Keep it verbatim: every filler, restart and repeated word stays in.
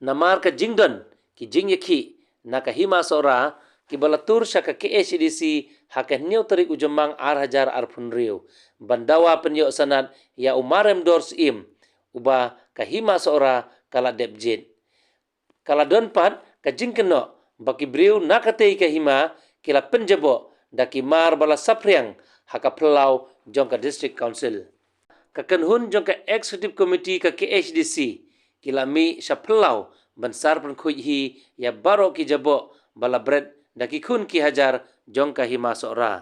Namar ka jingdon ki jingïakhih na ka Hima Sohra kiba la tur sha ka K H A D C ha ka hynñiew tarik u Jymmang ar hajar arphew hynriew ban dawa pynïoh sanad ïa u marem dor syiem uba ka Hima Sohra ka la dep jied. Ka la don pat ka jingkynnoh ba ki briew na katei ka hima ki la pynjaboh da ki mar ba la saphriang ha ka phyllaw jong ka District Council. Ka kynhun jong ka Executive Committee ka K H A D C ki la mih sha phyllaw ban sar pynkhuid hi ïa baroh ki jaboh ba la bret da ki khun ki hajar jong ka Hima Sohra.